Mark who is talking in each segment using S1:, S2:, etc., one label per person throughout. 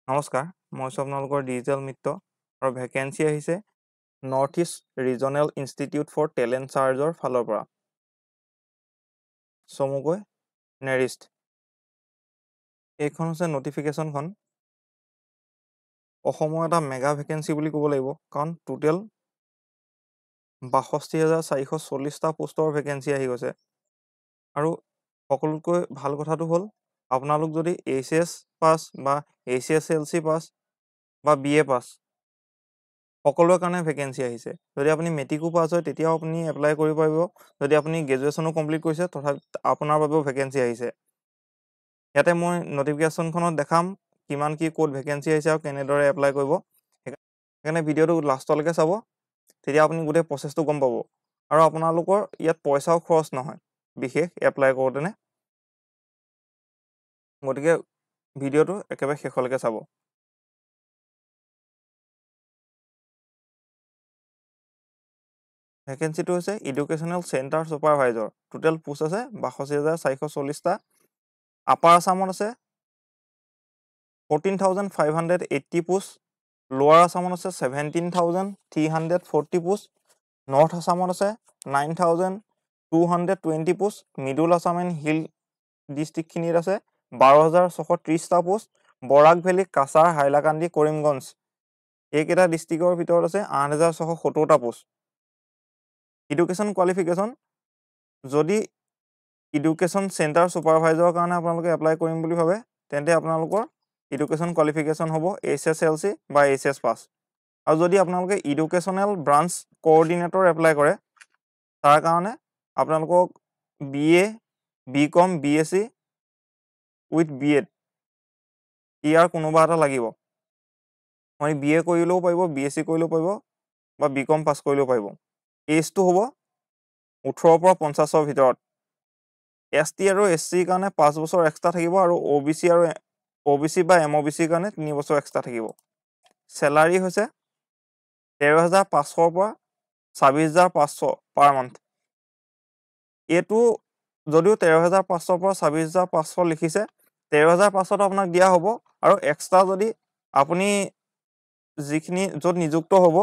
S1: নমস্কাৰ, মই হৈছোঁ আপোনালোকৰ ডিজিটেল মিত্ৰ আৰু ভেকেঞ্চি আহিছে North East Regional Institute for Talent চাৰ্জৰ ফালৰ পৰা, চমুকৈ নেৰিষ্ট। এইখন হৈছে নটিফিকেশ্যনখন। অসমৰ এটা মেগা ভেকেঞ্চি বুলি ক'ব লাগিব, কাৰণ টোটেল 62,440টা পোষ্টৰ ভেকেঞ্চি আহি গৈছে। আৰু সকলোতকৈ ভাল কথাটো হ'ল, আপোনালোক যদি এইচ এছ পাছ বা এইচ এছ এল চি পাছ বা বি এ পাছ, সকলোৰে কাৰণে ভেকেঞ্চি আহিছে। যদি আপুনি মেট্ৰিকো পাছ হয়, তেতিয়াও আপুনি এপ্লাই কৰিব পাৰিব। যদি আপুনি গ্ৰেজুৱেশ্যনো কমপ্লিট কৰিছে, তথাপি আপোনাৰ বাবেও ভেকেঞ্চি আহিছে। ইয়াতে মই নটিফিকেশ্যনখনত দেখাম কিমান কি ক'ত ভেকেঞ্চি আহিছে আৰু কেনেদৰে এপ্লাই কৰিব। সেইকাৰণে ভিডিঅ'টো লাষ্টলৈকে চাব, তেতিয়া আপুনি গোটেই প্ৰচেছটো গম পাব। আৰু আপোনালোকৰ ইয়াত পইচাও খৰচ নহয় বিশেষ এপ্লাই কৰোঁতেনে। গতিকে ভিডিঅ'টো একেবাৰে শেষলৈকে চাব। ভেকেঞ্চিটো হৈছে educational centre supervisor. Total post আছে 62,440টা। আপাৰ আছামত আছে 14,580 post, lower আছামত আছে 17,340 post, north আছামত আছে 9,220 post, middle Assam and hill ডিষ্ট্ৰিক্টখিনিত আছে 12,630টা পোষ্ট, বৰাক ভেলী, কাছাৰ, হাইলাকান্দি, কৰিমগঞ্জ এইকেইটা ডিষ্ট্ৰিক্টৰ ভিতৰত আছে 8670টা পোষ্ট। এডুকেশ্যন কোৱালিফিকেশ্যন, যদি এডুকেশ্যন চেণ্টাৰ ছুপাৰভাইজাৰৰ কাৰণে আপোনালোকে এপ্লাই কৰিম বুলি ভাবে, তেন্তে আপোনালোকৰ এডুকেশ্যন কোৱালিফিকেশ্যন হ'ব এইচ এছ এল চি বা এইচ এছ পাছ। আৰু যদি আপোনালোকে এডুকেশ্যনেল ব্ৰাঞ্চ কোঅৰ্ডিনেটৰ এপ্লাই কৰে, তাৰ কাৰণে আপোনালোকক B A, B com, B S C with B Ed ইয়াৰ কোনোবা এটা লাগিব। আপুনি বি এ কৰিলেও পাৰিব, বি এছ চি কৰিলেও পাৰিব বা বি কম পাছ কৰিলেও পাৰিব। এইজটো হ'ব 18ৰ পৰা 50ৰ ভিতৰত। এছ টি আৰু এছ চিৰ কাৰণে 5 বছৰ এক্সট্ৰা থাকিব আৰু অ' বি চি আৰু অ' বি চি বা এম অ' বি চিৰ কাৰণে 3 বছৰ এক্সট্ৰা থাকিব। চেলাৰী হৈছে 13,500ৰ পৰা 26,500 পাৰ মান্থ। এইটো যদিও 13,500ৰ পৰা 26,500 লিখিছে, 13,500টো আপোনাক দিয়া হ'ব আৰু এক্সট্ৰা যদি আপুনি যিখিনি য'ত নিযুক্ত হ'ব,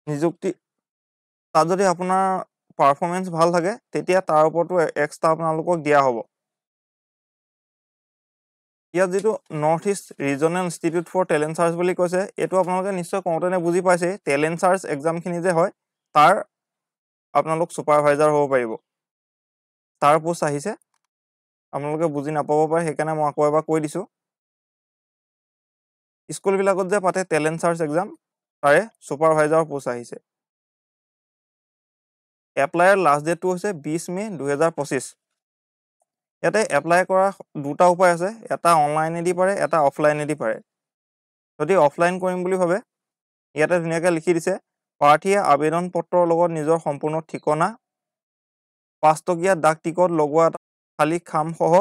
S1: নিযুক্তি তাত যদি আপোনাৰ পাৰফৰ্মেঞ্চ ভাল থাকে, তেতিয়া তাৰ ওপৰতো এক্সট্ৰা আপোনালোকক দিয়া হ'ব। ইয়াত যিটো North East Regional Institute for Talent Search বুলি কৈছে, এইটো আপোনালোকে নিশ্চয় কওঁতেনে বুজি পাইছে, টেলেণ্ট চাৰ্চ এক্সামখিনি যে হয়, তাৰ আপোনালোক ছুপাৰভাইজাৰ হ'ব পাৰিব। তাৰ পোষ্ট আহিছে। আপোনালোকে বুজি নাপাব পাৰে, সেইকাৰণে মই আকৌ এবাৰ কৈ দিছোঁ। স্কুলবিলাকত যে পাতে টেলেণ্ট চাৰ্চ এক্সাম, তাৰে ছুপাৰভাইজাৰৰ পোষ্ট আহিছে। এপ্লাইৰ লাষ্ট ডেটটো হৈছে 20 মে' 2025। ইয়াতে এপ্লাই কৰা দুটা উপায় আছে, এটা অনলাইনেদি পাৰে, এটা অফলাইনেদি পাৰে। যদি অফলাইন কৰিম বুলি ভাবে, ইয়াতে ধুনীয়াকৈ লিখি দিছে, প্ৰাৰ্থীয়ে আবেদন পত্ৰৰ লগত নিজৰ সম্পূৰ্ণ ঠিকনা, 5 টকীয়া ডাক টিকট লগোৱা এটা খালী খামসহ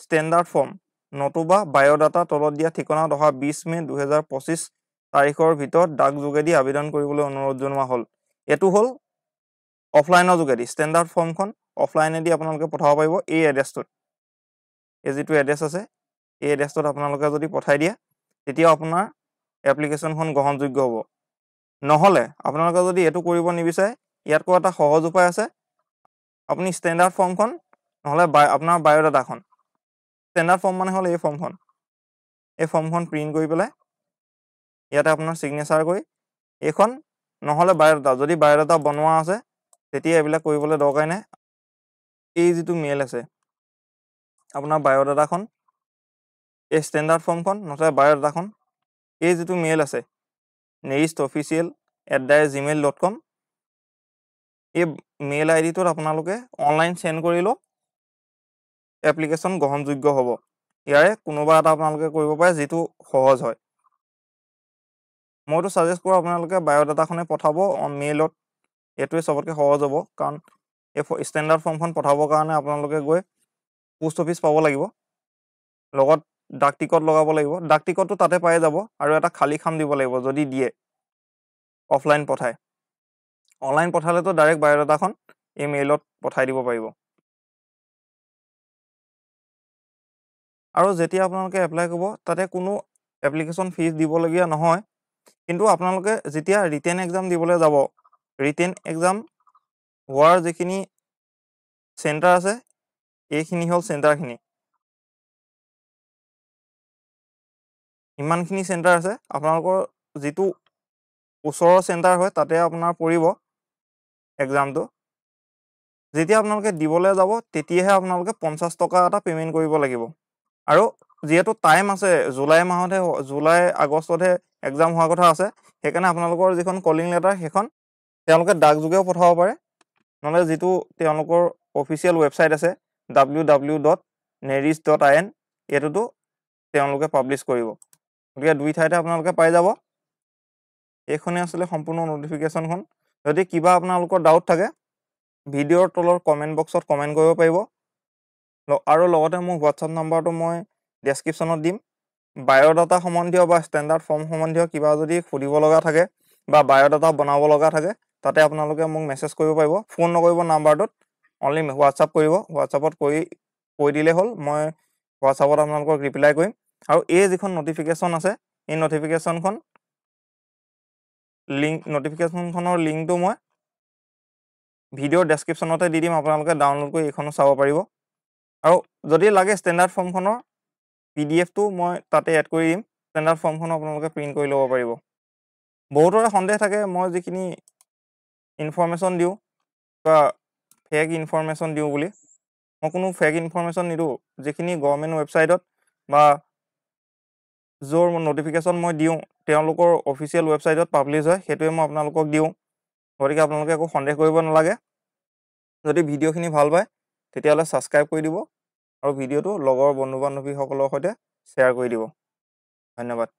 S1: ষ্টেণ্ডাৰ্ড ফৰ্ম নতুবা বায়'ডাটা তলত দিয়া ঠিকনাত অহা 20 মে' 2025 তাৰিখৰ ভিতৰত ডাক যোগেদি আবেদন কৰিবলৈ অনুৰোধ জনোৱা হ'ল। এইটো হ'ল অফলাইনৰ যোগেদি। ষ্টেণ্ডাৰ্ড ফৰ্মখন অফলাইনেদি আপোনালোকে পঠাব পাৰিব এই এড্ৰেছটোত। এই যিটো এড্ৰেছ আছে, এই এড্ৰেছটোত আপোনালোকে যদি পঠাই দিয়ে, তেতিয়াও আপোনাৰ এপ্লিকেশ্যনখন গ্ৰহণযোগ্য হ'ব। নহ'লে আপোনালোকে যদি এইটো কৰিব নিবিচাৰে, ইয়াতকৈ এটা সহজ উপায় আছে। আপুনি ষ্টেণ্ডাৰ্ড ফৰ্মখন নহ'লে আপোনাৰ বায়'ডাটাখন, ষ্টেণ্ডাৰ্ড ফৰ্ম মানে হ'ল এই ফৰ্মখন, এই ফৰ্মখন প্ৰিণ্ট কৰি পেলাই ইয়াতে আপোনাৰ ছিগনেচাৰ কৰি এইখন, নহ'লে বায়'ডাটা, যদি বায়'ডাটা বনোৱা আছে, তেতিয়া এইবিলাক কৰিবলৈ দৰকাৰ নাই। এই যিটো মেইল আছে, আপোনাৰ বায়'ডাটাখন, এই ষ্টেণ্ডাৰ্ড ফৰ্মখন নহ'লে বায়'ডাটাখন এই যিটো মেইল আছে neristofficial@gmail.com, এই মেইল আই ডিটোত আপোনালোকে অনলাইন চেণ্ড কৰিলেও এপ্লিকেশ্যন গ্ৰহণযোগ্য হ'ব। ইয়াৰে কোনোবা এটা আপোনালোকে কৰিব পাৰে, যিটো সহজ হয়। মইতো ছাজেষ্ট কৰোঁ আপোনালোকে বায়'ডাটাখনে পঠাব মেইলত, এইটোৱে চবতকৈ সহজ হ'ব। কাৰণ এই ষ্টেণ্ডাৰ্ড ফৰ্মখন পঠাবৰ কাৰণে আপোনালোকে গৈ পোষ্ট অফিচ পাব লাগিব, লগত ডাক টিকট লগাব লাগিব, ডাক টিকটটো তাতে পাই যাব আৰু এটা খালী খাম দিব লাগিব যদি দিয়ে অফলাইন পঠায়। অনলাইন পঠালেতো ডাইৰেক্ট বায়'ডাটাখন এই মেইলত পঠাই দিব পাৰিব। আৰু যেতিয়া আপোনালোকে এপ্লাই কৰিব, তাতে কোনো এপ্লিকেশ্যন ফিজ দিবলগীয়া নহয়। কিন্তু আপোনালোকে যেতিয়া ৰিটেন এক্সাম দিবলৈ যাব, ৰিটেন এক্সাম হোৱাৰ যিখিনি চেণ্টাৰ আছে, এইখিনি হ'ল চেণ্টাৰখিনি, ইমানখিনি চেণ্টাৰ আছে। আপোনালোকৰ যিটো ওচৰৰ চেণ্টাৰ হয় তাতে আপোনাৰ পৰিব এক্সামটো। যেতিয়া আপোনালোকে দিবলৈ যাব তেতিয়াহে আপোনালোকে 50 টকা এটা পে'মেণ্ট কৰিব লাগিব। আৰু যিহেতু টাইম আছে, জুলাই মাহতহে, জুলাই আগষ্টতহে এক্সাম হোৱাৰ কথা আছে, সেইকাৰণে আপোনালোকৰ যিখন কলিং লেটাৰ সেইখন তেওঁলোকে ডাকযোগেও পঠাব পাৰে, নহ'লে যিটো তেওঁলোকৰ অফিচিয়েল ৱেবছাইট আছে www.nerist.in, এইটোতো তেওঁলোকে পাব্লিছ কৰিব। গতিকে দুই ঠাইতে আপোনালোকে পাই যাব। এইখনেই আছিলে সম্পূৰ্ণ ন'টিফিকেশ্যনখন। যদি কিবা আপোনালোকৰ ডাউট থাকে ভিডিঅ'ৰ তলৰ কমেণ্ট বক্সত কমেণ্ট কৰিব পাৰিব। আৰু লগতে মোৰ হোৱাটছআপ নাম্বাৰটো মই ডেছক্ৰিপশ্যনত দিম। বায়'ডাটা সম্বন্ধীয় বা ষ্টেণ্ডাৰ্ড ফৰ্ম সম্বন্ধীয় কিবা যদি সুধিব লগা থাকে বা বায়'ডাটা বনাব লগা থাকে, তাতে আপোনালোকে মোক মেছেজ কৰিব পাৰিব। ফোন নকৰিব নাম্বাৰটোত, অনলি হোৱাটছআপ কৰিব। হোৱাটছআপত কৰি কৈ দিলেই হ'ল, মই হোৱাটছআপত আপোনালোকক ৰিপ্লাই কৰিম। আৰু এই যিখন ন'টিফিকেশ্যন আছে, এই ন'টিফিকেশ্যনখন লিংক, ন'টিফিকেশ্যনখনৰ লিংকটো মই ভিডিঅ'ৰ ডেছক্ৰিপশ্যনতে দি দিম, আপোনালোকে ডাউনলোড কৰি এইখনো চাব পাৰিব। আৰু যদি লাগে ষ্টেণ্ডাৰ্ড ফৰ্মখনৰ পিডিএফটো মই তাতে এড কৰি দিম, ষ্টেণ্ডাৰ্ড ফৰ্মখনো আপোনালোকে প্ৰিণ্ট কৰি ল'ব পাৰিব। বহুতৰে সন্দেহ থাকে মই যিখিনি ইনফৰ্মেশ্যন দিওঁ বা ফেক ইনফৰ্মেশ্যন দিওঁ বুলি। মই কোনো ফেক ইনফৰ্মেশ্যন নিদিওঁ। যিখিনি গভৰ্ণমেণ্ট ৱেবছাইটত বা য'ৰ ন'টিফিকেশ্যন মই দিওঁ তেওঁলোকৰ অফিচিয়েল ৱেবছাইটত পাব্লিছ হয়, সেইটোৱে মই আপোনালোকক দিওঁ। গতিকে আপোনালোকে একো সন্দেহ কৰিব নালাগে। যদি ভিডিঅ'খিনি ভাল পায় তেতিয়াহ'লে ছাবস্ক্ৰাইব কৰি দিব আৰু ভিডিঅ'টো লগৰ বন্ধু বান্ধৱীসকলৰ সৈতে শ্বেয়াৰ কৰি দিব। ধন্যবাদ।